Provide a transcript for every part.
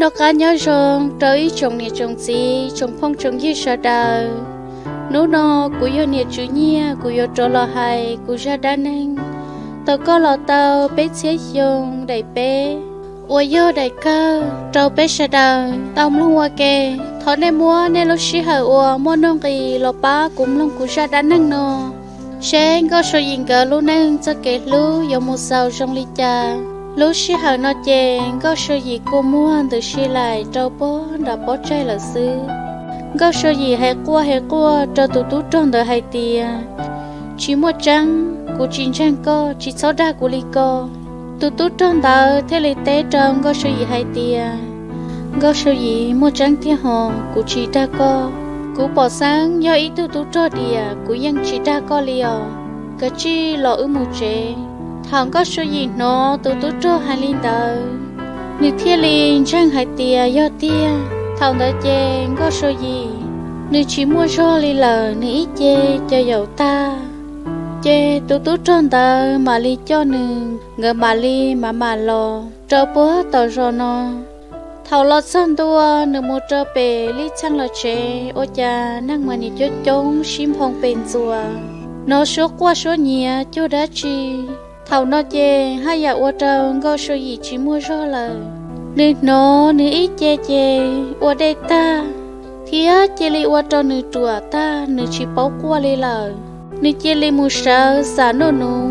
Noj qab nyob zoo rau ib tsoom niam tsoom txiv tsoom phooj tsoom ywg sawv daws. Hnub no kuv yog niam tswv Nyiaj, kuv yuav rov los hais kuv zaj dab neeg tau koj los tau peb txhiab xyoo daim peb uas yog daim kawg rau peb sawv daws tau mloog ua ke. Thov nej muab nej lub sij hawm uas muaj nuj nqis los pab kuv mloog kuv zaj dab neeg no, seb Nkauj Suav Yim nkawd lub neej txoj kev hlub yuav mus xaus zoo li cas. Lub sij hawm no ces Nkauj Suav Yim kua muag ntws si laim rau puag nram pob tsaig lawm xwb. Nkauj Suav Yim hais quaj hais quaj rau tus tub rog ntawd hais tias, tsis muaj tseeb, kuv tsis ntseeg koj, tsis txhob dag kuv li ko. Tus tub rog ntawd thiaj li teb rau Nkauj Suav Yim hais tias, Nkauj Suav Yim, muaj tseeb tiag hos, kuv tsis dag koj. Kuv pom xeeb yog ib tug tub rog diam, kuv yeej tsis dag koj li os. Kav tsij los wb mus tsev. Thaum Nkauj Suav Yim hnov tus tub rog hais li ntawd, nws thiaj li ntseeg hais tias yog tiag. Thaum ntawd ces Nkauj Suav Yim nws tsis muaj zog li lawm, nws ib ce co yaum tag. Ces tus tub rog ntawd mam li coj nws, nkawd mam li mam mam los rau puag tom zos no. Thaum los txog ntua, nws mus rau pem Lij Txheej lawv tsev, ua cas neeg mas nim coob coob sib nphoo pem ntxuas, hnov suab quaj suab nyiav cuag dab tsi. Thaum no ces haj yam ua rau Nkauj Suav Yim tsis muaj zog lawm. Nws hnov nws ib ce ces ua dej tag, thiab cia li ua rau nws ruam tag, nws tsis paub quaj li lawm. Nws cia li mus sawv xam nuj nuv,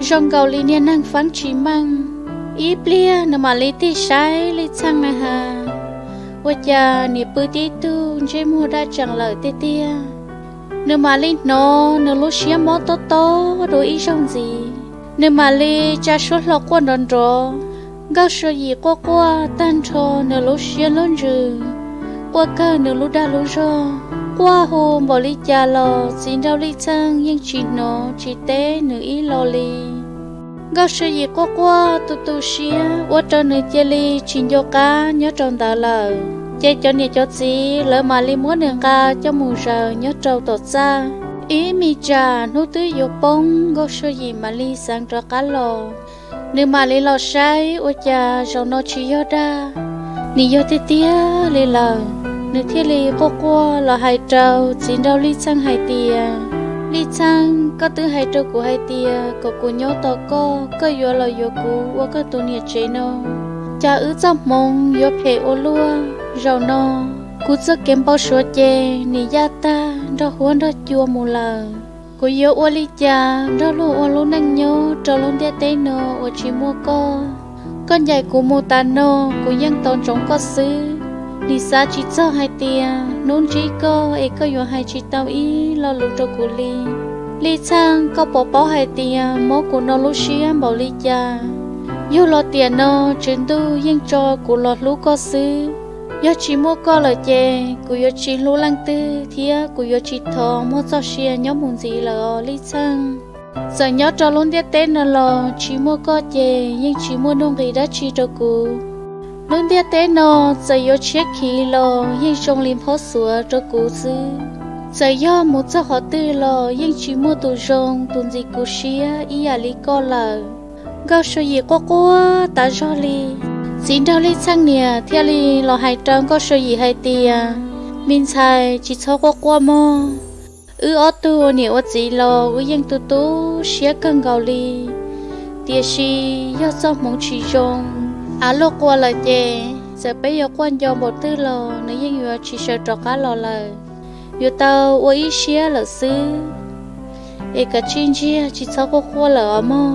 zoo nkaus li niag neeg feeb tsis meej. Ib pliag nws mam li tig saib Lij Txheej na has, ua cas nim pw tib tug ntsej muag daj tsees lawm tiag tiag. Nws mam li hnov nws lub siab mob tob tob dua ib zaug ntxiv, nws mam li tsa suab hlo quaj nrov nrov. Nkauj Suav Yim quaj quaj tag nrho nws lub siab lub ntsws, quaj kawg nws lub dag lub zog, quaj hu npaum li cas los Txiv Nraug Lij Txheej yeej tsis hnov tsis teb nws ib lo li. Nkauj Suav Yim quaj quaj tu tu siab ua rau nws cia li tsis nco qab nyob rau ntawd lawm. Ces cov niam cov txiv lawv mam li muab nws nqa coj mus zaws nyob rau tom txaj. Ib me tsam hnub twb yuav poob, Nkauj Suav Yim mam li xeev rov qab los. Nws mam li los saib ua cas zaum no tsis yog dag, nws yog tiag tiag li lawm. Nws thiaj li quaj quaj los hais rau Txiv Nraug Lij Txheej hais tias, Lij Txheej, koj twb hais rau kuv hais tias kom kuv nyob tos koj, koj yuav los yuav kuv ua koj tus niam tsev no, cas wb txoj hmoov yuav phem ua luaj. Zaum no kuv txoj kev npau suav ces nim yaj tag nrog huab nrog cua mus lawm. Kuv yuav ua li cas nrog luag ua lub neej nyob rau lub ntiaj teb no uas tsis muaj koj? Koj ncaim kuv mus tas no, kuv yeej tos ntsoov koj xwb. Nim xav tsis txog hais tias hnub ntsib koj es koj yuav hais tsis tau ib lo lus rau kuv li. Lij Txheej, koj puas paub hais tias mob kuv no lub siab npaum li cas? Yug los tiam no, Tswv Ntuj yeej tso kuv los hlub koj xwb. Yog tsis muaj koj lawm ces kuv yuav tsis hlub leej twg thiab kuv yuav tsis thov muaj txoj sia nyob mus ntxiv lawm os Lij Txheej. Txawm nyob rau lub ntiaj teb no los tsis muaj koj ces yeej tsis muaj nuj nqis dab tsi rau kuv. Lub ntiaj teb no txawm yuav tshiab khiv los yeej zoo li nphob xuav rau kuv xwb. Txawm yog mus txog qhov twg los yeej tsis muaj tus zoo tus ntxim kuv siab ib yam li koj lawm. Nkauj Sua Yim quaj quaj tas zog li. Txiv nraug Lij Txheej niam thiaj li los hais rau Nkauj Sua Yim hais tias, me ntxhais, tsis txhob quaj quaj mog. Wb ob tug ua niam ua txiv los wb yeej tu tu siab kawg nkaus li. Tiam sis yog txoj hmoov tsis zoo, av luaj qua lawm ces txawm peb yuav quaj nco npaum twg los nws yeej yuav tsis sawv rov qab los lawm. Yuav tau ua ib siab lawm xwb. Es kav tsij ntsiag, tsis txhob quaj quaj lawm os mog.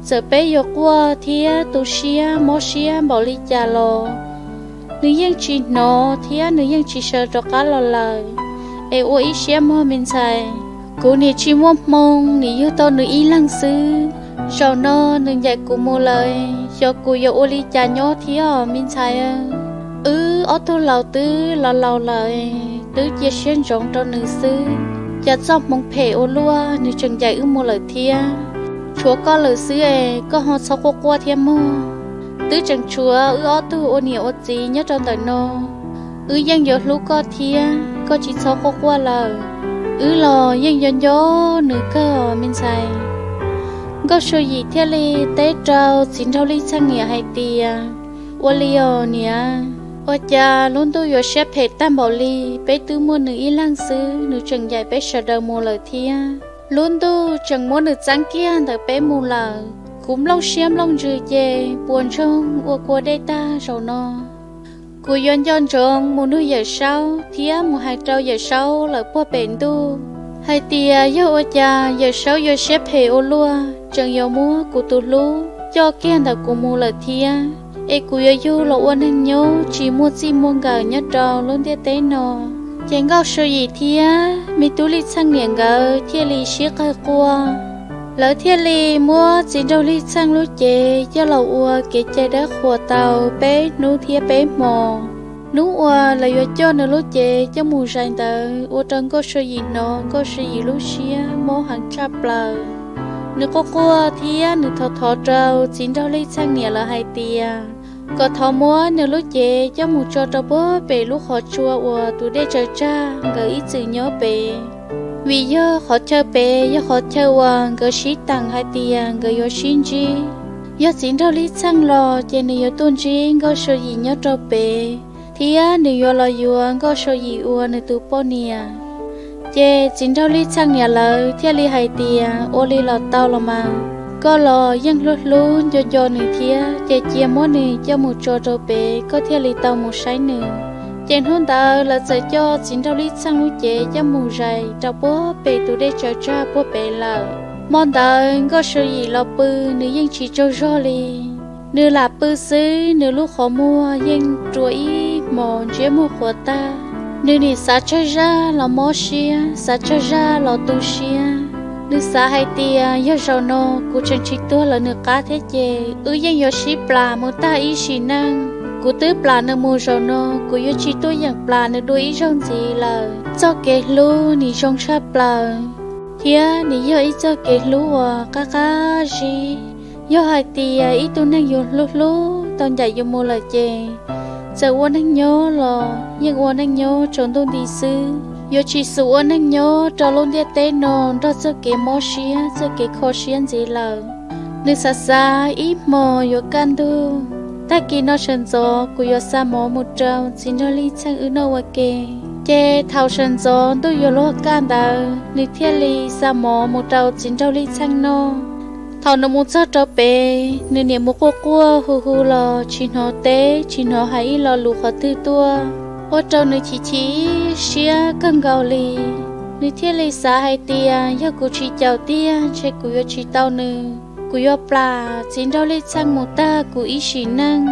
Txawm peb yuav quaj thiab tu siab mob siab npaum li cas los nws yeej tsis hnov thiab nws yeej tsis sawv rov qab los lawm. Es ua ib siab mog me ntxhais. Kuv nim tsis muaj hmoo nim yug tau nws ib leeg xwb. Zaum no nws ncaim kuv mus lawm, xyov kuv yuav ua li cas nyob thiab os me ntxhais. Wb ob tug laus twb laus laus lawm, twb cia siab ntsoov rau nws xwb. Cas txoj hmoov phem ua luaj, nws tseem ncaim wb mus lawm thiab. Tshuav koj lawm xwb es koj ho txhob quaj quaj thiab mog. Twb tseem tshuav wb ob tug ua niam ua txiv nyob rau ntawm no. Wb yeej yuav hlub koj thiab, koj tsis txhob quaj quaj lawm. Wb los yeej yuav nco nws kawg me ntxhais. Nkauj Sua Yim thiaj li teb rau txiv nraug Lij Txheej niam hais tias, Ua li os niam, ua cas lub ntuj yuav siab phem tag npaum li? Peb twb muaj nws ib leeg xwb, nws tseem ncaim peb sawv daws mus lawm thiab. Lub ntuj tseem muab nws txeeb kiag ntawm peb mus lawm. Kuv nplooj siab nplooj ntsws ces puas ntsoog ua kua dej tag zaum no. Kuv yuav nco ntsoov mus nug Yawm Saub thiab mus hais rau Yawm Saub lawm puag pem ntuj hais tias yog ua cas Yawm Saub yuav siab phem ua luaj, tseem yuav muab kuv tus hlub coj kiag ntawm kuv mus lawm thiab. Es kuv yuav yug los ua neeg nyob tsis muaj txij muaj nkawm nyob rau lub ntiaj teb no. Ces Nkauj Sua Yim thiab me tub Lij Txheej niam nkawd thiaj li sib qawg quaj. Lawv thiaj li muab Txiv Nraug Lij Txheej lub cev coj los ua kev cai dawb qhuas tau peb hnub thiab peb hmo. Hnub uas lawv yuav coj nws lub cev coj mus zais ntawd ua rau Nkauj Sua Yim hnov Nkauj Sua Yim lub siab mob heev tshaj plaws. Nws quaj quaj thiab nws thov thov rau Txiv Nraug Lij Txheej niam lawv hais tias kom thov muab nws lub cev coj mus tso rau puag pem lub qhov tsua uas tus dej tsaws tsag nkawd ib txwm nyob pem. Vim yog qhov chaw pem yog qhov chaw uas nkawd sib teem hais tias nkawd yuav sib ntsib. Yog Txiv Nraug Lij Txheej los ces nws yuav tuaj ntsib Nkauj Sua Yim nyob rau pem, thiab nws yuav los yuav Nkauj Sua Yim ua nws tus poj niam. Ces Txiv Nraug Lij Txheej niam lawv thiaj li hais tias ua li los tau los mas, koj los yeej hlub hlub nco nco nws thiab, ces cia muab nws coj mus tso rau pem koj thiaj li tau mus saib nws. Ces hnub ntawd lawv txawm coj Txiv Nraug Lij Txheej lub cev coj mus zais rau puag pem tus dej tsaws tsag puag pem lawm. Hmo ntawd Nkauj Sua Yim los pw nws yeej tsis tsaug zog li. Nws lam pw xwb nws lub qhov muag yeej rua ib hmos ntsiab muag qhuav tag. Nws nim xav tsawg zaj los mob siab, xav tsawg zaj los tu siab. Nws xav hais tias yog zaum no kuv tseem tsis tuag lawm nws qab thiab ces wb yeej yuav sib plam mus tag ib sim neej. Kuv twb plam nws mus zaum no, kuv yuav tsis tuaj yeem plam nws dua ib zaug ntxiv lawm. Txoj kev hlub nim zoo tshaj plaws, thiab nim yog ib txoj kev hlub uas qab qab zib. Yog hais tias ib tug neeg yus hlub hlub tau ncaim yus mus lawm ces txawm ua neej nyob los yeej ua neej nyob tsaus ntuj nti xwb, yuav tsis xum ua neej nyob rau lub ntiaj teb no nrog txoj kev mob siab txoj kev kho siab ntxiv lawm. Nws xav xav ib hmos yuav kaj ntug, tag kis no sawv ntxov kuv yuav xa mov mus rau Txiv Nraug Lij Txheej wb noj ua ke. Ces thaum sawv ntxov ntuj yuav luag kaj ntawd nws thiaj li xa mov mus rau Txiv Nraug Lij Txheej noj. Thaum nws mus txog rau pem, nws niam mus quaj quaj hu hu los tsis hnov teb tsis hnov hais ib lo lus qhov twg tuaj, ua rau nws chim chim siab kawg nkaus li. Nws thiaj li xav hais tias yog kuv tsis caum tiag ntshe kuv yuav tsis tau nws, kuv yuav plam Txiv Nraug Lij Txheej mus tag kuv ib sim neej.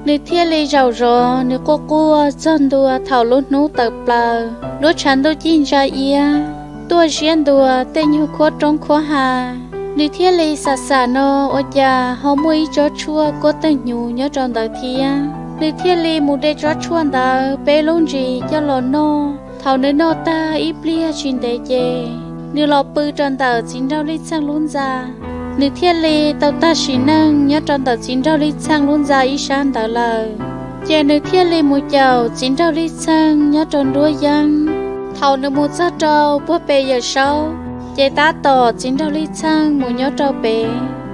Nws thiaj li zaum zov nws quaj quaj txog ntua thaum lub hnub tawm plaws, lub tshav ntuj cig ntsa iab, tuaj ziab ntua tej nyuag khuab roob khuab hav. Nws thiaj li xam xam no ua cas ho muaj ib tsob tshuaj kuj tawg hnyuv nyob rau ntawd thiab. Nws thiaj li mus de tsob tshuaj ntawd peb lub ntsis coj los noj. Thaum nws noj tag ib pliag tsis ntev ces nws los pw rau ntawm Txiv Nraug Lij Txheej lub ntxa. Nws thiaj li tau tag sim neej nyob rau ntawm Txiv Nraug Lij Txheej lub ntxa ib sab ntawd lawm. Ces nws thiaj li mus caum Txiv Nraug Lij Txheej nyob rau nruab yeeb. Thaum nws mus txog rau puag pem Yawm Saub, ces tab tom Txiv Nraug Lij Txheej mus nyob rau pem.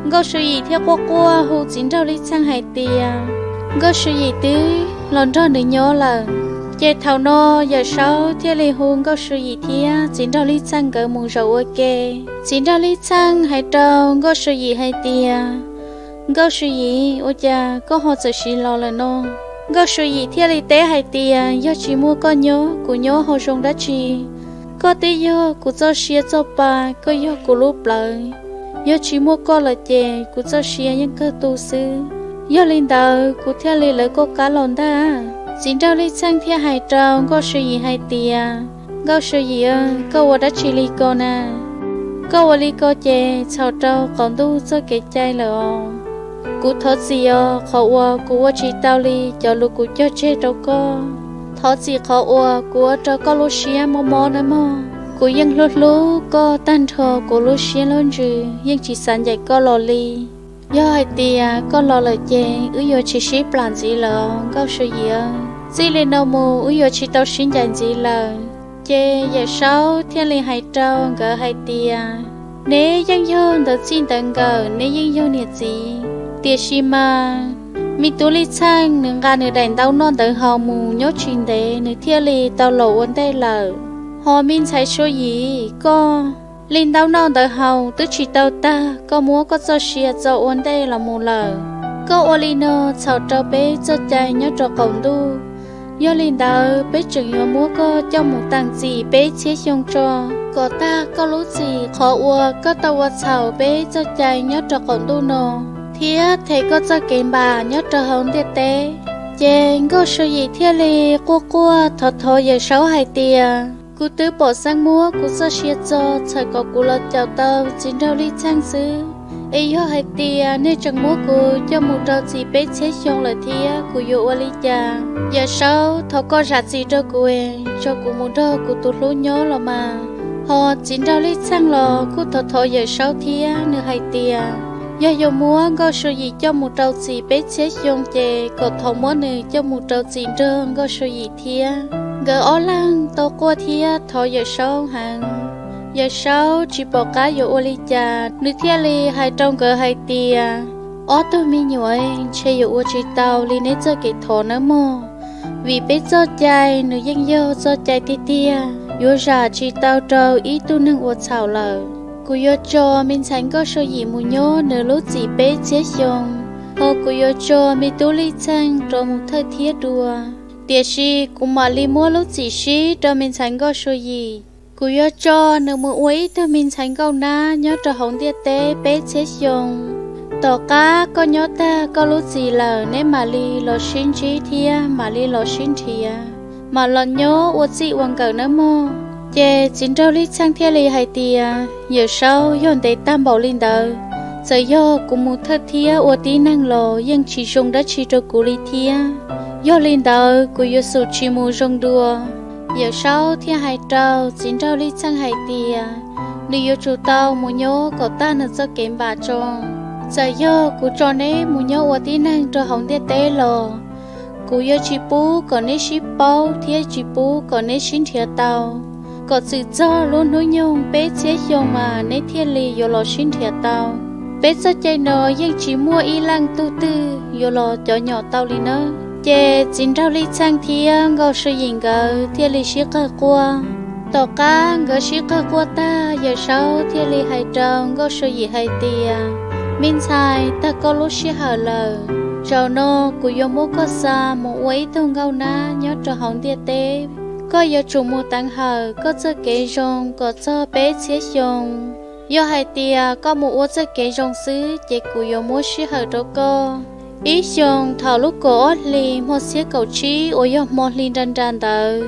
Nkauj Sua Yim thiaj quaj quaj hu Txiv Nraug Lij Txheej hais tias Nkauj Sua Yim twb los nrog nws nyob lawm. Ces thaum no Yawm Saub thiaj li hu Nkauj Sua Yim thiab Txiv Nraug Lij Txheej nkawd mus zaum ua ke. Txiv Nraug Lij Txheej hais rau Nkauj Sua Yim hais tias, Nkauj Sua Yim, ua cas koj ho txawm siv los lawm no? Nkauj Sua Yim thiaj li teb hais tias, yog tsis muaj koj nyob kuv nyob ho zoo dab tsi? Koj twb yog kuv txoj sia txoj pa, koj yog kuv lub plawv. Yog tsis muaj koj lawm ces kuv txoj sia yeej kawg tu xwb. Yog li ntawd kuv thiaj li lawv koj qab los ntag. Txiv Nraug Lij Txheej thiaj hais rau Nkauj Sua Yim hais tias, Nkauj Sua Yim, koj ua dab tsi li ko na? Koj ua li ko ces txhaum rau qaum ntuj txoj kev cai lawm os. Kuv thov txim os, qhov uas kuv ua tsis tau li cov lus kuv cog tseg rau koj. Thov txim qhov uas kuv ua rau koj lub siab mob mob nawb mog. Kuv yeej hlub hlub koj tag nrho kuv lub siab lub ntsws, yeej tsis xav ncaim koj los li. Yog hais tias koj los lawm ces wb yuav tsis sib plam ntxiv lawm Nkauj Sua Yim. Txij li no mus wb yuav tsis tau sib ncaim ntxiv lawm. Ces Yawm Saub thiaj li hais rau nkawd hais tias, neb yeej yog ntawv txij ntawv nkawm, neb yeej yog niam txiv, tiam sis mas Me tub Lij Txheej nws nqa nws daim ntaub noj ntawv haus mus nyob tsis ntev nws thiaj li tau los ua ntej lawm. Ho me ntxhais Sua Yim koj, li ntaub noj ntawv haus twb tsis tau tag koj muab koj txoj sia txo ua ntej los mus lawm. Koj ua li no txhaum rau peb txoj cai nyob rau qaum ntuj. Yog li ntawd peb tseem yuav muab koj coj mus teem txim peb txhiab xyoo tso, kom tag koj lub txim qhov uas koj tau ua txhaum peb txoj cai nyob rau qaum ntuj no, thiab them koj txoj kev npam nyob rau hauv ntiaj teb. Ces Nkauj Sua Yim thiaj li quaj quaj thov thov Yawm Saub hais tias, kuv twb pom xeeb muab kuv txoj sia txo txhawm kom kuv los caum tau Txiv Nraug Lij Txheej xwb, es yog hais tias nej tseem muab kuv coj mus rau txim peb txhiab xyoo lawm thiab kuv yuav ua li cas? Yawm Saub, thov koj zam txim rau kuv, tso kuv mus nrog kuv tus hlub nyob los mas. Ho Txiv Nraug Lij Txheej los kuj thov thov Yawm Saub thiab nws hais tias, yog yuav muab Nkauj Sua Yim coj mus rau txim peb txhiab xyoo ces kom thov muab nws coj mus rau txim nrog Nkauj Sua Yim thiab. Nkawd ob leeg tau quaj thiab thov Yawm Saub heev. Yawm Saub tsis pom qab yuav ua li cas, nws thiaj li hais rau nkawd hais tias, ob tug me nyuam, ntshe yuav ua tsis tau li neb txoj kev thov nawb mog, vim peb txoj cai nws yeej yog txoj cai tiag tiag, yuav zam tsis tau rau ib tug neeg ua txhaum lawm. Kuv yuav tso me ntxhais Nkauj Sua Yim mus nyob nws lub txim peb txhiab xyoo, ho kuv yuav tso me tub Lij Txheej rov mus thawj thiab dua. Tiam sis kuv mam li muab lub txim sib rau me ntxhais Nkauj Sua Yim. Kuv yuav tso nws mus ua ib tug me ntxhais nkauj nab nyob rau hauv ntiaj teb peb txhiab xyoo. Tom qab koj nyob tag koj lub txim lawm neb mam li los sib ntsib thiab mam li los sib nrhiav, mam los nyob ua txij ua nkawm nawb mog. Ces Txiv Nraug Lij Txheej thiaj li hais tias, Yawm Saub, yog ntev tag npaum li ntawd, txawm yog kuv mus thawj thiab ua tib neeg los yeej tsis zoo dab tsi rau kuv li thiab. Yog li ntawd kuv yuav xum tsis mus zoo dua. Yawm Saub thiaj hais rau Txiv Nraug Lij Txheej hais tias, nws yuav tsum tau mus nyob kom tag nws txoj kev npam tso. Txawm yog kuv tso neb mus nyob ua tib neeg rau hauv ntiaj teb los, kuv yuav tsis pub kom neb sib paub thiab tsis pub kom neb sib nrhiav tau. Kom txwm txog lub hnub nyoog peb txhiab xyoo mas neb thiaj li yuav los sib nrhiav tau. Peb txoj cai no yeej tsis muaj ib leej tug twg yuav los cov nyom tau li nawb. Ces Txiv Nraug Lij Txheej thiab Nkauj Sua Yim nkawd thiaj li sib qawg quaj. Tom qab nkawd sib qawg quaj tag, Yawm Saub thiaj li hais rau Nkauj Sua Yim hais tias, me ntxhais, tag koj lub sij hawm lawm. Zaum no kuv yuav muab koj xa mus ua ib tug nkauj nab nyob rau hauv ntiaj teb. Koj yuav tsum mus teev hawm koj txoj kev zoo kom txog peb txhiab xyoo. Yog hais tias koj mus ua txoj kev zoo xwb ces kuv yuav muab sij hawm rau koj. Ib xyoos thaum lub kaum ob hlis hmo xiab kaum tsib uas yog hmo hli nra nra ntawd,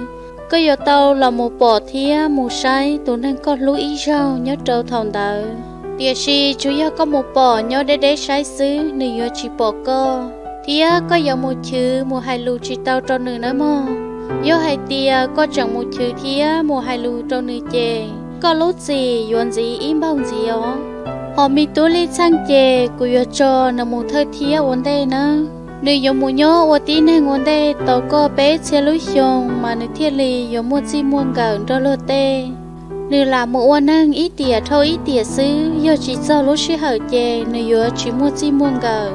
koj yuav tau los mus pom thiab mus saib tus neeg koj hlub ib zaug nyob rau thaum ntawd. Tiam sis tsuas yog koj mus pom nyob deb deb saib xwb, nws yuav tsis pom koj, thiab koj yuav mus chwv mus hais lus tsis tau rau nws nawb mog. Yog hais tias koj tseem mus chwv thiab mus hais lus rau nws ces koj lub txim yuav ntxiv ib npaug ntxiv os. Hos me tub Lij Txheej ces kuv yuav tso nws mus thawj thiab ua ntej nawb. Nws yuav mus nyob ua tib neeg ua ntej tau koj peb txhiab lub xyoo mas nws thiaj li yuav muaj txij muaj nkawm nrog luag tej. Nws lam mus ua neeg ib tiam dhau ib tiam xwb, yog tsis txog lub sij hawm ces nws yuav tsis muaj txij muaj nkawm.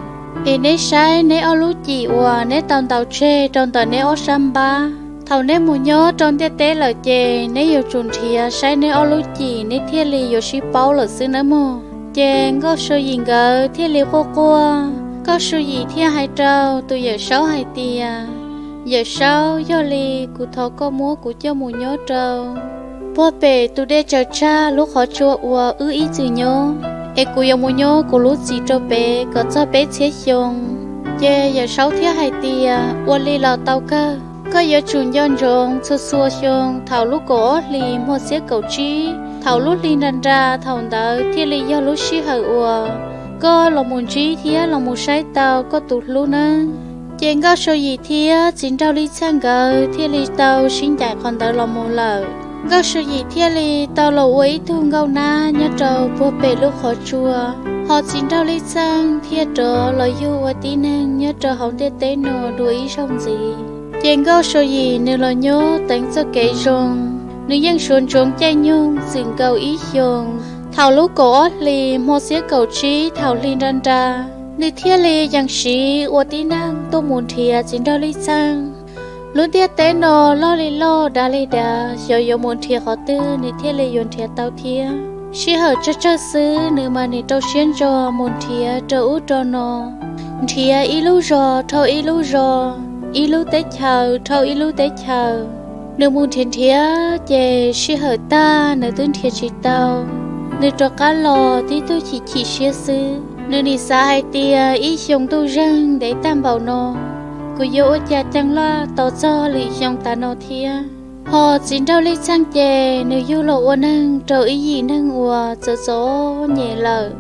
Es neb saib neb ob lub cim uas neb tau ntaus tseg rau ntawm neb ob sab npab. Thaum neb mus nyob rau ntiaj teb lawm ces neb yuav tsum nrhiav saib neb ob lub cim neb thiaj li yuav sib paub lawm xwb nawb mog. Ces Nkauj Sua Yim nkawd thiaj li quaj quaj. Nkauj Sua Yim thiaj hais rau tus Yawm Saub hais tias, Yawm Saub, yog li kuv thov koj muab kuv coj mus nyob rau puag pem tus dej tsaws tsag lub qhov tsua uas wb ib txwm nyob, es kuv yuav mus nyob kuv lub txim rau pem kom txog peb txhiab xyoo. Ces Yawm Saub thiaj hais tias, ua li los tau kawg. Koj yuav tsum nco ntsoov txhua txhua xyoo thaum lub kaum ob hlis hmo xiab kaum tsib, thaum lub hli nra nra thaum ntawd thiaj li yog lub sij hawm uas koj los mus ntsib thiab los mus saib tau koj tus hlub nawb. Ces Nkauj Sua Yim thiab Txiv Nraug Lij Txheej nkawd thiaj li tau sib ncaim qhov ntawd los mus lawm. Nkauj Sua Yim thiaj li tau los ua ib tug nkauj nab nyob rau puag pem lub qhov tsua, ho Txiv Nraug Lij Txheej thiaj rov los yug ua tib neeg nyob rau hauv ntiaj teb no dua ib zaug ntxiv. Ces Nkauj Sua Yim nws los nyob teev txoj kev zoo, nws yeej suav ntsoov caij nyoog txwm nkaus ib xyoos. Thaum lub kaum ob hlis hmo xiab kaum tsib thaum hli nra nra, Nws thiaj li yees siv ua tib neeg tuaj mus nrhiav txiv nraug Lij Txheej. Lub ntiaj teb no loj li loj, dav li dav, xyov yuav mus nrhiav qhov twg nws thiaj li yuav nrhiav tau thiab. Sij hawm tsawg tsawg xwb nws mas nim rau siab ntso mus nrhiav rau ub rau no, nrhiav ib lub zos dhau ib lub zos, ib lub teb chaws dhau ib lub teb chaws. Nws mus nrhiav nrhiav ces sij hawm tag nws twb nrhiav tsis tau. Nws rov qab los tib tug chim chim siab xwb, nws nim xav hais tias ib xyoo ntuj zeeg ntev tag npaum no, kuv yuav ua cas ceeb laj tos txog lwm xyoo tas no thiab. Ho txiv nraug Lij Txheej ces nws yug los ua neeg rau ib yim neeg uas txom txom nyem lawm,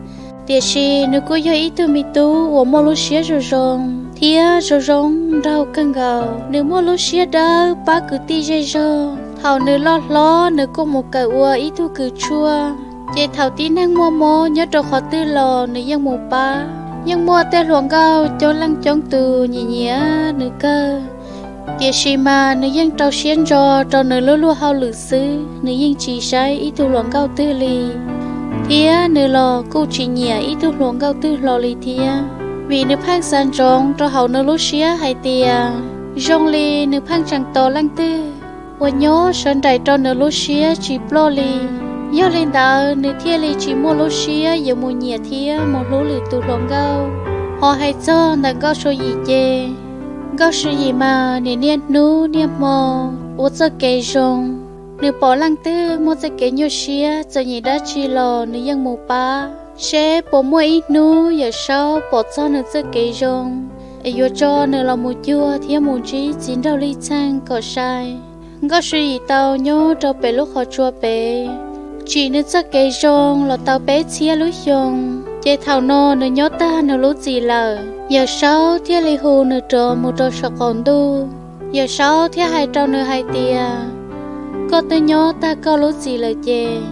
tiam sis nws kuj yog ib tug me tub uas muaj lub siab zoo zoo thiab zoo zoo nraug kawg nkaus. Nws muaj lub siab dawb pab kwv tij zej zog. Thaum nws loj hlob nws kuj mus kawm ua ib tug kws tshuaj, ces thaum tib neeg muaj mob nyob rau qhov twg los nws yeej mus pab. Yeej muaj tej hluas nkauj coob leej coob tus nyiam nyiam nws kawg, tiam sis mas nws yeej rau siab ntso rau nws lub luag hauj lwm xwb, nws yeej tsis saib ib tug hluas nkauj twg li, thiab nws los kuj tsis nyiam ib tug hluas nkauj twg hlo li thiab. Vim nws pheej xav ntsoov rau hauv nws lub siab hais tias zoo li nws pheej tseem tos leej twg uas nyob sawv nraim rau nws lub siab tsis ploj li. Yog li ntawd nws thiaj li tsis muaj lub siab yuav mus nyiam thiab mus hlub lwm tus hluas nkauj. Ho hais txog ntawm Nkauj Suav Yim ces, Nkauj Suav Yim mas nim niaj hnub niaj hmo ua txoj kev zoo. Nws pom leej twg muaj txoj kev nyuaj siab txom nyem dab tsi los nws yeej mus pab, seb puas muaj ib hnub Yawm Saub pom txog nws txoj kev zoo es yuav tso nws los mus cuag thiab mus ntsib txiv nraug Lij Txheej kom sai. Nkauj Suav Yim tau nyob rau pem lub qhov tsua pem, tsim nws txoj kev zoo los tau peb txhiab lub xyoo. Ces thaum no nws nyob tag nws lub txim lawm, Yawm Saub thiaj li hu nws rov mus rau saum qaum ntuj. Yawm Saub thiaj hais rau nws hais tias, koj twb nyob tag koj lub txim lawm ces,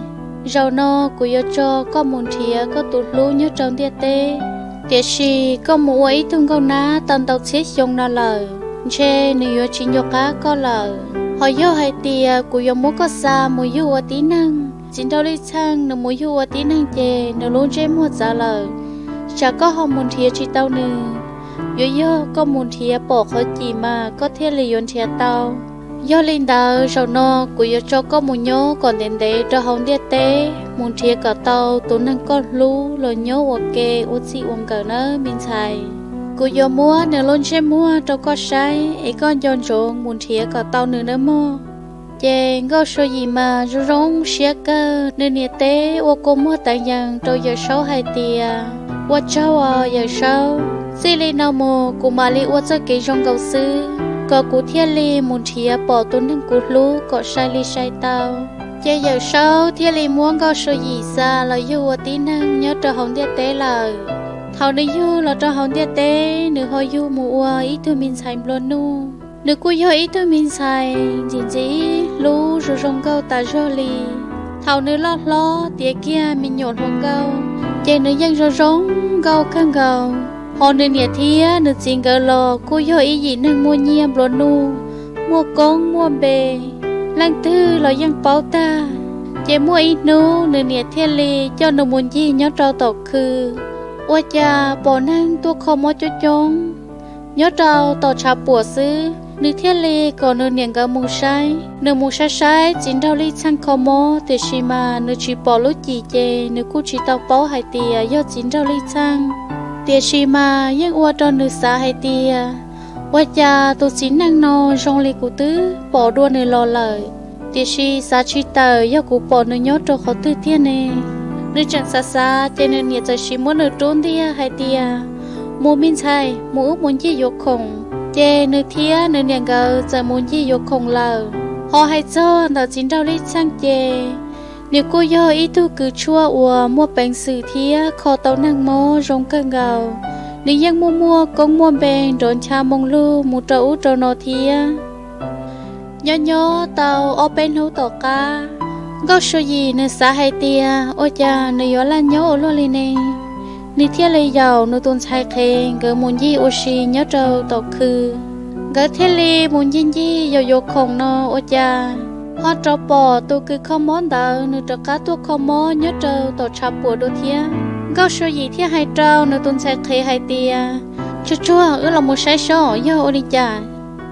zaum no kuv yuav tso koj mus nrhiav koj tus hlub nyob rau ntiaj teb. Tiam sis koj mus ua ib tug nkauj nab tau ntau txhiab xyoo no lawm, ntshe nws yuav tsis nco qab koj lawm. Ho yog hais tias kuv yuav muab koj xa mus yug ua tib neeg, txiv nraug Lij Txheej nws mus yug ua tib neeg ces nws lub ntsej muag txawv lawm. Tsam koj ho mus nrhiav tsis tau nws, yuav yog koj mus nrhiav pom qhov cim mas koj thiaj li yuav nrhiav tau. Yog li ntawd zaum no kuv yuav tso koj mus nyob kom ntev ntev rau hauv ntiaj teb, mus nrhiav kom tau tus neeg koj hlub los nyob ua ke ua txij ua nkawm nawb me ntxhais. Kuv yuav muab nws lub ntsej muag rau koj saib es koj nco ntsoov mus nrhiav kom tau nws nawb mog. Ces Nkauj Suav Yim mas zoo zoo siab kawg, nws niam teb ua kua muag teev yees rau Yawm Saub hais tias, ua tsaug os Yawm Saub, txij li no mus kuv mam li ua txoj kev zoo nkaus xwb, kom kuv thiaj li mus nrhiav pom tus neeg kuv hlub kom sai li sai tau. Ces Yawm Saub thiaj li muab Nkauj Suav Yim xa los yug ua tib neeg nyob rau hauv ntiaj teb lawm. Thaum nws yug los rau hauv ntiaj teb, nws ho yug mus ua ib tug me ntxhais nplua nuj. Nws kuj yog ib tug me ntxhais ntxim ntxim hlub zoo zoo nkauj tas zog li. Thaum nws loj hlob tiav kiag me nyuam hluas nkauj, ces nws yeej zoo zoo nkauj kawg nkaus. Ho nws niam thiab nws txiv nkawd los kuj yog ib yim neeg muaj nyiaj nplua nuj, muaj koob muaj npe, leej twg los yeej paub tag. Ces muaj ib hnub nws niam thiaj li coj nws mus ncig nyob rau tom khw. Ua cas pom neeg tuaj kho mob coob coob nyob rau tom tshav puam xwb, nws thiaj li kom nws niam nkawd mus saib. Nws mus saib saib txiv nraug Lij Txheej kho mob, tiam sis mas nws tsis pom lub cim, ces nws kuj tsis tau paub hais tias yog txiv nraug Lij Txheej. Tiam sis mas yeej ua rau nws xav hais tias, ua cas tus txiv neej no zoo li kuv twb pom dua nws los lawm, tiam sis xav tsis tawm yog kuv pom nws nyob rau qhov twg tiag ne. Nws tseem xav xav, ces nws niam txawm sis muab nws rub ntiag hais tias, mus me ntxhais, mus wb mus ncig yuav khoom. Ces nws thiab nws niam nkawd txawm mus ncig yuav khoom lawm. Ho hais txog ntawm txiv nraug Lij Txheej ces, nws kuj yog ib tug kws tshuaj uas muaj peev xwm thiab kho tau neeg mob zoo kawg nkaus. Nws yeej muaj muaj koob muaj npe nrov ncha moo lug mus rau ub rau no thiab. Nyob nyob tau ob peb hnub tom qab, Nkauj Suav Yim nws xav hais tias ua cas nws yuav laj nyob ua luaj li ne. Nws thiaj li yaum nws tus ntxhais qhev nkawd mus ncig ua si nyob rau tom khw. Nkawd thiaj li mus ncig ncig yuav yuav khoom no ua cas ho rov pom tus kws kho mob ntawd nws rov qab tuaj kho mob nyob rau tom tshav puam dua thiab. Nkauj Suav Yim thiaj hais rau nws tus ntxhais qhev hais tias, Tsuag tsuag, wb los mus saib seb yog ua li cas.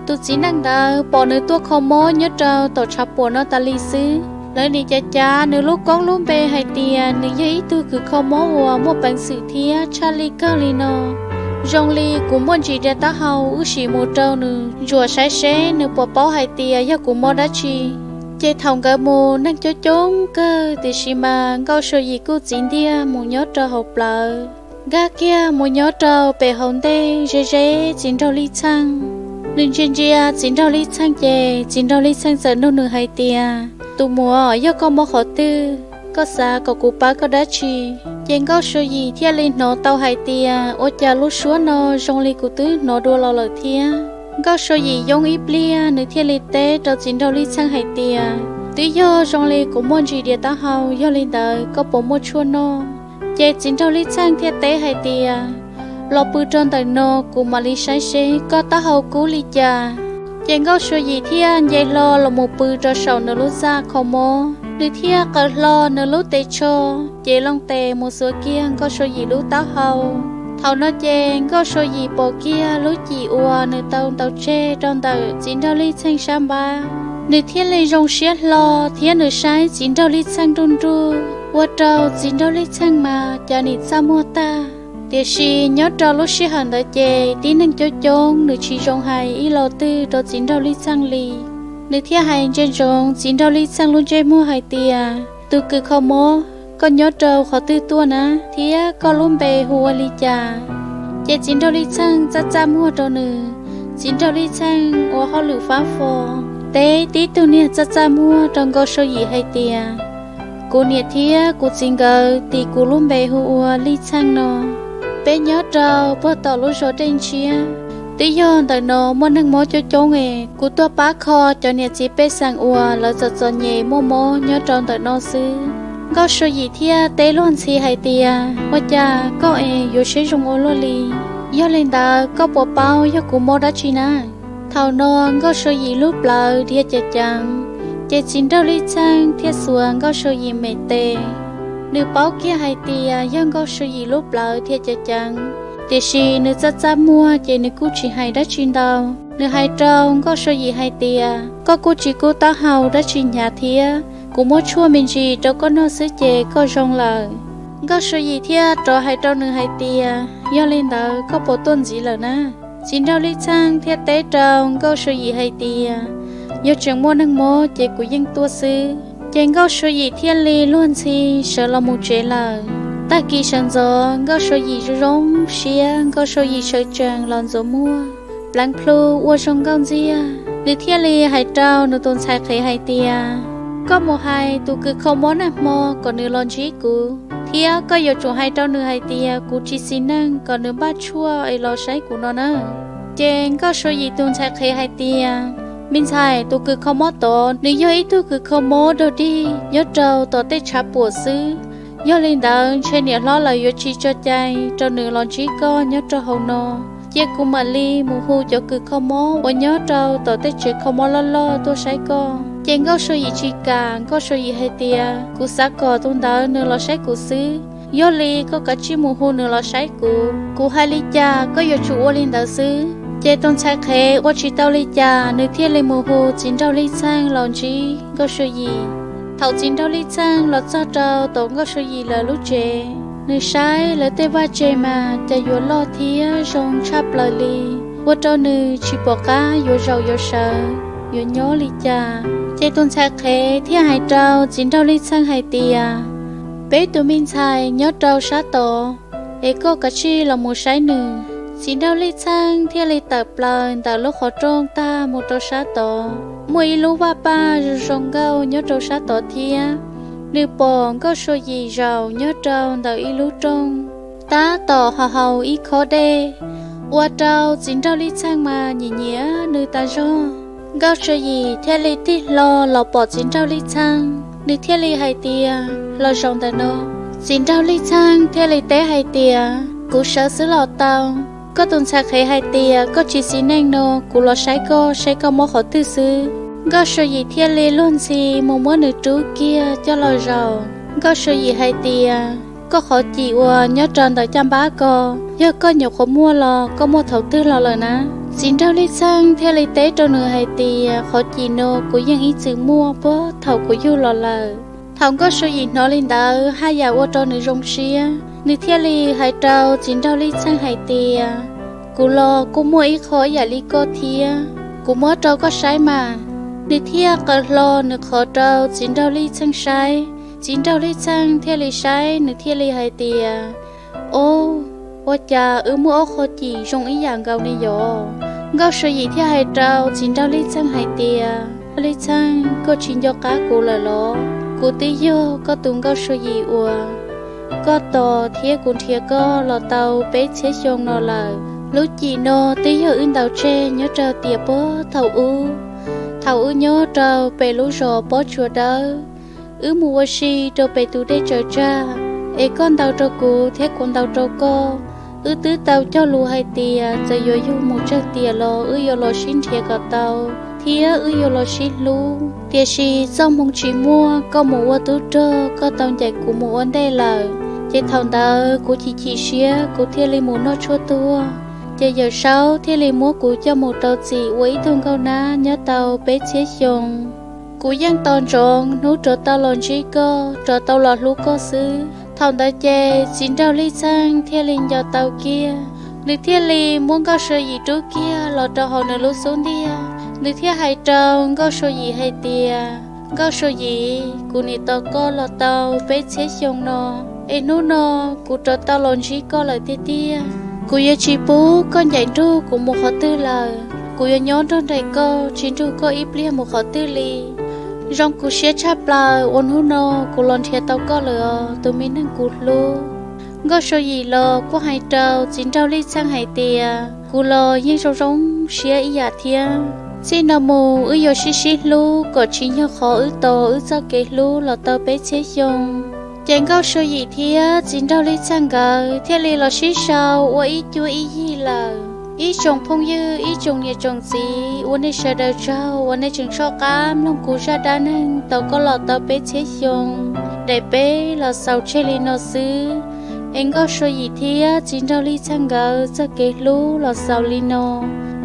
Tus txiv neej ntawd pom nws tuaj kho mob nyob rau tom tshav puam no tas li xwb, lawv nim cav cav nws lub koob lub npe hais tias nws yog ib tug kws kho mob uas muaj peev xwm thiab tshaj lij kawg li no. Zoo li kuv muaj ntsis diav taub hau wb sim mus rau nws ntsuam saib seb nws puas paub hais tias yog kuv mob dab tsi. Ces thaum nkawd mus neeg coob coob kawg, tiam sis mas Nkauj Suav Yim kuj txiv ntiag mus nyob rau hauv plawv, nkag kiag mus nyob rau pem hauv ntej ze ze Txiv Nraug Lij Txheej. Nws ntsia ntsia Txiv Nraug Lij Txheej ces Txiv Nraug Lij Txheej txawm nug nws hais tias, Tus muam, yog koj mob qhov twg? Koj xav kom kuv pab koj dab tsi? Ces Nkauj Suav Yim thiaj li hnov tau hais tias, Ua cas lub suab no zoo li kuv twb hnov dua los lawm thiab? Nkauj Suav Yim yoob ib pliag, nws thiaj li teb rau Txiv Nraug Lij Txheej hais tias, Twb yog zoo li kuv muaj ntsis diav taub hau, yog li ntawd koj puas muaj tshuaj noj? Ces Txiv Nraug Lij Txheej thiaj teb hais tias, Los pw rau ntawm no, kuv mam li saib seb koj taub hau kub li cas. Ces Nkauj Suav Yim thiaj nce hlo los mus pw rau saum nws lub txaj kho mob, nws thiaj qaws hlo nws lub tes tsho, ces loo tes mus xuav kiag Nkauj Suav Yim lub taub hau. Thaum no ces Nkauj Suav Yim pom kiag lub cim uas nws tau ntaus tseg rau ntawm Txiv Nraug Lij Txheej sab npab. Nws thiaj li zoo siab hlo thiab nws saib Txiv Nraug Lij Txheej nruj nruj, ua rau Txiv Nraug Lij Txheej mas cas nim txaj muag tag. Tiam sis nyob rau lub sij hawm ntawd ces tib neeg coob coob, nws tsis zoo hais ib lo twg rau Txiv Nraug Lij Txheej li. Nws thiaj hais ntsia ntsoov Txiv Nraug Lij Txheej lub ntsej muag hais tias, Tus kws kho mob, koj nyob rau qhov twg tuaj na, thiab koj lub npe hu ua li cas? Ces Txiv Nraug Lij Txheej txaj txaj muag rau nws. Txiv Nraug Lij Txheej ua hauj lwm fab fo, teb tib tug niag txaj txaj muag rau Nkauj Suav Yim hais tias, Kuv niam thiab kuv txiv nkawd tis kuv lub npe hu ua Lij Txheej no. Peb nyob rau puag tom lub zos Dej Ntshiab. Twb yog ntawm no muaj neeg mob coob coob es kuv tuaj pab kho cov niam txiv pej xeem uas lawv txom txom nyem muaj mob nyob rau ntawm no xwb. Nkauj Suav Yim thiaj teb luag ntxhi hais tias, Ua cas koj es yuav siab zoo ua luaj li? Yog li ntawd koj puas paub yog kuv mob dab tsi na? Thaum no Nkauj Suav Yim lub plawv dhia ceev ceev, ces Txiv Nraug Lij Txheej thiaj xuas Nkauj Suav Yim me tes. Nws paub kiag hais tias yog Nkauj Suav Yim lub plawv dhia ceev ceev, tiam sis nws txaj txaj muag ces nws kuj tsis hais dab tsi ntau. Nws hais rau Nkauj Suav Yim hais tias, Koj kuj tsis kub taub hau dab tsi hnyav thiab, kuv muab tshuaj me ntsis rau koj noj xwb ces koj zoo lawm. Nkauj Suav Yim thiaj rov hais rau nws hais tias, Yog li ntawd koj puas tuaj ntxiv lawm na? Txiv Nraug Lij Txheej thiaj teb rau Nkauj Suav Yim hais tias, Yog tseem muaj neeg mob ces kuv yeej tuaj xwb. Ces Nkauj Suav Yim thiaj li luag ntxhi sawv los mus tsev lawm. Tag kis sawv ntxov Nkauj Suav Yim zoo zoo siab, Nkauj Suav Yim sawv tsees los ntxuav muag, pleev plhu ua zoo nkauj ntxiag. Nws thiaj li hais rau nws tus ntxhais qhev hais tias, Koj mus hais tus kws kho mob nag hmo kom nws los ntsib kuv, thiab koj yuav tsum hais rau nws hais tias kuv tsis xis neej, kom nws npaj tshuaj es los saib kuv no na. Ces Nkauj Suav Yim tus ntxhais qhev hais tias, Me ntxhais, tus kws kho mob tod nws yog ib tug kws kho mob dog dig nyob rau tom tej tshav puam xwb. Yog li ntawd ntshe niam hlob lawv yuav tsis tso cai rau nws los ntsib koj nyob rau hauv no. Cia kuv mam li mus hu cov kws kho mob uas nyob rau tom tej tsev kho mob loj loj tuaj saib koj. Ces Nkauj Suav Yim tsis kam, Nkauj Suav Yim hais tias, Kuv xav kom tus ntawd nws los saib kuv xwb. Yog li koj kav tsij mus hu nws los saib kuv. Kuv hais li cas koj yuav tsum ua li ntawd xwb. Ces tus ntxhais qhev ua tsis tau li cas, nws thiaj li mus hu Txiv Nraug Lij Txheej los ntsib Nkauj Suav Yim. Thaum Txiv Nraug Lij Txheej los txog rau tom Nkauj Suav Yim lawv lub tsev, nws saib lawv tej vaj tse mas cas yuav loj thiab zoo tshaj plaws li, ua rau nws tsis pom qab yuav zaum yuav sawv, yuav nyob li cas. Ces tus ntxhais qhev thiaj hais rau Txiv Nraug Lij Txheej hais tias, Peb tus me ntxhais nyob rau sab tod, es koj kav tsij los mus saib nws. Txiv Nraug Lij Txheej thiaj li tawm plaws ntawm lub qhov rooj tag mus rau sab tod. Muaj ib lub vaj paj zoo zoo nkauj nyob rau sab tod thiab. Nws pom Nkauj Suav Yim zaum nyob rau ntawm ib lub rooj, tab tom haus haus ib khob dej, ua rau Txiv Nraug Lij Txheej mas nyiam nyiam nws tas zog. Nkauj Suav Yim thiaj li tig hlo los pom Txiv Nraug Lij Txheej, nws thiaj li hais tias, Los zaum ntawm no. Txiv Nraug Lij Txheej thiaj li teb hais tias, Kuv sawv xwb los tau. Koj tus ntxhais qhev hais tias koj tsis xis neej no, kuv los saib koj seb koj mob qhov twg xwb. Nkauj Suav Yim thiaj li luag ntxhi mus muab nws rub kiag coj los zaum. Nkauj Suav Yim hais tias, Koj qhov cim uas nyob rau ntawm caj npab ko, yog koj nyuam qhuav muaj los koj muaj thaum twg los lawm na? Txiv nraug Lij Txheej thiaj li teb rau nws hais tias, Qhov cim no kuv yeej ib txwm muaj puag thaum kuv yug los lawm. Thaum Nkauj Suav Yim hnov li ntawd haj yam ua rau nws zoo siab, nws thiaj li hais rau txiv nraug Lij Txheej hais tias, Kuv los kuj muaj ib qho ib yam li koj thiab, kuv muab rau koj saib mas. Nws thiaj qawm hlo nws qhov rau txiv nraug Lij Txheej saib. Txiv nraug Lij Txheej thiaj li saib, nws thiaj li hais tias, Ob, ua cas wb muaj ob qho cim zoo ib yam nkaus ne yom? Nkauj Suav Yim thiaj hais rau txiv nraug Lij Txheej hais tias, Lij Txheej, koj tsis nco qab kuv lawm los? Kuv twb yog koj tus Nkauj Suav Yim uas koj tos thiab kuv nrhiav koj los tau peb txhiab xyoo no lawm. Lub cim no twb yog wb ntaus tseg nyob rau tiam puag thaum ub, thaum wb nyob rau pem lub zos Pob Tsuas Dawb, wb mus ua si rau pem tus dej tsaws tsag, es koj ntaus rau kuv thiab kuv ntaus rau koj. Wb twb tau cog lus hais tias txawm yuav yug mus tsawg tiam los wb yuav los sib nrhiav kom tau, thiab wb yuav los sib hlub. Tiam sis txoj hmoo tsis muaj, koj mus ua tub rog, koj tau ncaim kuv mus ua ntej lawm, ces thaum ntawd kuv chim chim siab, kuv thiaj li mus noj tshuaj tuag. Ces yawm saub thiaj li muab kuv coj mus rau txim ua ib tug nkauj nab nyob tau peb txhiab xyoo. Kuv yeej tos ntsoov hnub rov tau los ntsib koj, rov tau los hlub koj xwb. Thaum ntawd ces txiv nraug Lij Txheej thiaj li nco tau kiag, nws thiaj li muab Nkauj Suav Yim rub kiag los rau hauv nws lub xub ntiag. Nws thiaj hais rau Nkauj Suav Yim hais tias, Nkauj Suav Yim, kuv nim tos koj los tau peb txhiab xyoo no, es hnub no kuv rov tau los ntsib koj lawm tiag tiag. Kuv yuav tsis pub koj ncaim nrug kuv mus qhov twg lawm. Kuv yuav nyob nrog nraim koj, tsis nrug koj ib pliag mus qhov twg li. Zoo kuv siab tshaj plaws uas hnub no kuv los nrhiav tau koj lawm os, tus me neeg kuv hlub. Nkauj Suav Yim los kuj hais rau txiv nraug Lij Txheej hais tias, kuv los yeej zoo zoo siab ib yam thiab. Txij no mus wb yuav sib sib hlub kom tsim nyog qhov wb tos wb txoj kev hlub los tau peb txhiab xyoo. Ces Nkauj Suav Yim thiab txiv nraug Lij Txheej nkawd thiaj li los sib sau ua ib cuab ib yig lawm. Ib tsoom phooj ywg, ib tsoom niam tsoom txiv, ua nej sawv daws tsaug uas nej tseem soj qab mloog kuv zaj dab neeg Tos Koj Los Tau Peb Txhiab Xyoo daim peb los xaus tseg li no xwb. Es Nkauj Suav Yim thiab txiv nraug Lij Txheej nkawd txoj kev hlub los xaus li no.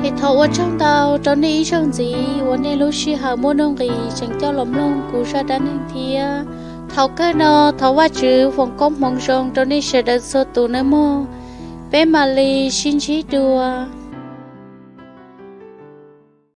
Es thov ua tsaug ntau rau nej ib zaug ntxiv uas nej lub sij hawm muaj nuj nqis tseem coj los mloog kuv zaj dab neeg thiab. Thaum kawg no thov Vajtswv foom koob hmoov zoo rau nej sawv daws txhua tus nawb mog. Peb mam li sib ntsib dua.